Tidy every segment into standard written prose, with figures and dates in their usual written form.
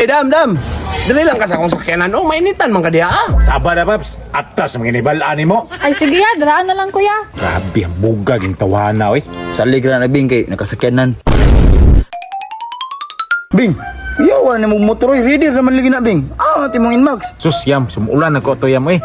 Eh, Dam, Dam. Dali lang ka sa akong sakyanan. Oh, mainitan man ka diha ah. Saba na, Paps. Atas mga inibalaan nimo. Ay sige ya, daraan na lang kuya. Grabe ang bugag yung tawana, oy. Salig ra na, Bing, kay nakasakyanan. Bing, iya wala na mong motor oy, ready naman lagi na, Bing. Ah, timong Inmax. Sus, yam, sumulan ako to yam, oy.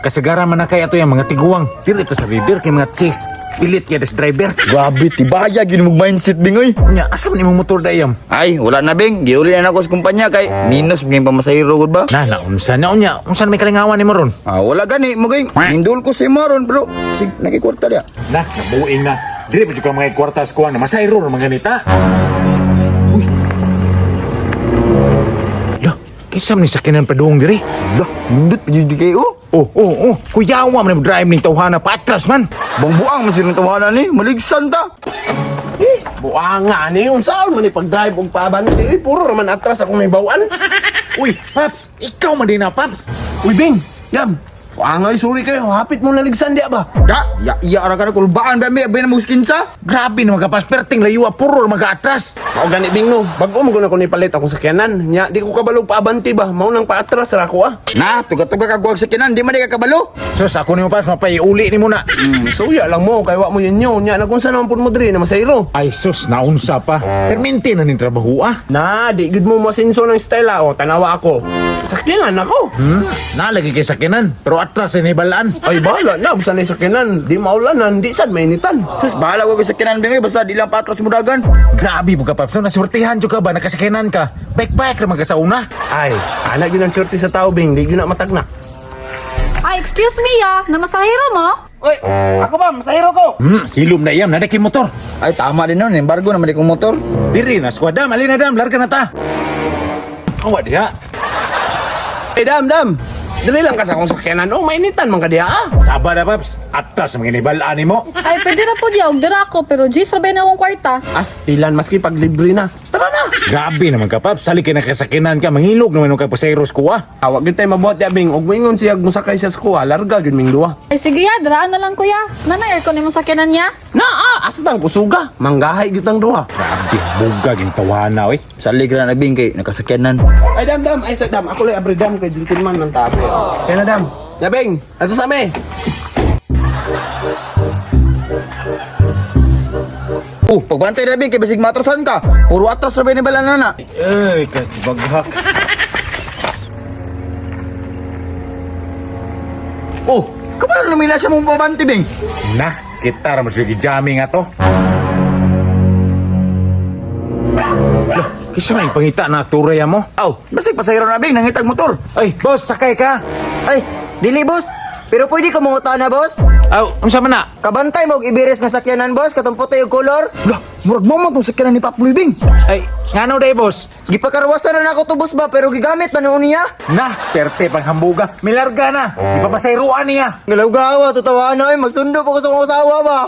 Kasagara man na kay ato yung mga tiguang. Diri ito sa rider kay mga chicks. Pilit kay des driver. Grabe, tibaya gyud mong mindset, Bing, oy. Nya, asa man imong motor da yam? Ay, wala na, Bing. Giuli na nako sa kumpanya kay minus mga pamasahero gud ba? Na, na, unsa na, unya. Unsa na may kalingawan nimo ron? Ah, wala gani mo kay nindol ko si Maron, bro. Sig nakikwarta dia. Na, nabuing na. Diri pa jud ka mga kwartas ko na masayro ra mga ganita. Uy. Lah, kinsa man ni sakyanan padung diri? Dah, nindot pa jud kay oh. Oh. Kuyawa man ang drive ning tawhana patras man. Bangbuang man silang tawanan ni, maligsan ta. Eh, buanga ni unsaon man ni pag-drive og paabante. Eh, puro raman atras akong nahibaw-an. Uy, Paps, ikaw man din na, Paps. Uy, Bing, Yam. Buanga, ay, sorry kayo. Hapit mo naligsan diha ba? Da, ya iya ra ka na kulbaan ba mi, abay na mo skinsa. Grabe na mga perting layuwa puro ra mga atras. Mao gani, Bing, no. Bag-o mo guna ko ni palit akong sakyanan. Nya, di ko kabalo paabante ba. Mao nang paatras ra ako ah. Na, tuga-tuga ka guwag sakyanan, di man di ka kabalo. Sus, ako nimo Paps, mapaiuli nimo na. Suya lang mo kay wa mo yun nyo. Nya, nagunsa naman pud mo diri na masayro. Ay sus, naunsa pa. Perminti na ning trabaho ah. Na, di gud mo masinso ng style ah. O, tanawa ako. Sakyanan ako. Nalagi kay sakyanan, pero atras ini balaan. Ay, bahala na. Basta na yung sakyanan. Di maulanan, di sad mainitan. Sus, bahala ko sakyanan Bing, oy, basta di lang patras mo dagan. Grabe mo ka, Paps. No, naswertihan jud ka ba nakasakyanan ka? Bike-bike ra man ka sa una. Ay, anak yun ang swerte sa tao, Bing. Di yun na matagna. Ay excuse me ya, namasahero mo? Oy, ako ba, masahero ko. Hilom na iyam, nadaki motor. Ay, tama din nun, embargo naman di kong motor. Diri na squad dam, alin na dam, larga na ta. Awa diha. Eh, Dam, Dam. Dali lang ka sa akong sakyanan. Oh, mainitan man ka diha ah. Saba na, Paps. Atras mga inibalaan nimo. Ay pwede ra po diya og dara ako pero G's ra ba na akong kwarta. Astilan, maski pag libre na. Tara na! Grabe naman ka, Paps. Sali kay nakasakyanan ka, mangilog naman ka pasayros ko ah. Awag yun tayo mabuhat ya, Bing. Og moingon siya musakay siya sa kuha, larga yun ming duwa. Ay sige ya, daraan na lang kuya. Nanay aircon imong sakyanan niya. Na, ah, asa tang kusuga. Manggahay gyud ang duha. Grabe, bugag yung tawana, oy. Salig ra na, Bing, kay nakasakyanan. Ay, Dam, Dam. Ay, sa Dam. Ako lang abre, Dam. Kay Diltin man ng tabi. Kaya na, Dam. Na, Bing. Ato sa amin. Oh, pagbantay na, Bing, kay basig matrasan ka. Puro atras ra ba ni balanan na. Ay, kabaghak. Oh, kabalo lumina siya mong pabanti, Bing. Na, kita ra mo siya gijamming ato. Lah, kisa may pangita na turay mo. Aw, basig pasahero na, Bing, nangitag motor. Ay, boss, sakay ka. Ay, dili boss. Pero pwede ka manguta na boss. Aw, unsa man na? Kabantay mo og ibiris nga sakyanan boss katong puti og kolor. Lah, murag mo man tong sakyanan ni Paploy, Bing. Ay, ngano day, boss? Gipakarwasan na nako to boss ba pero gigamit man noon niya. Na, perte pang hambuga. Milarga na. Ipapasayroan niya. Galaw-gawa to tawa na oy magsundo pa ko sa akong asawa ba.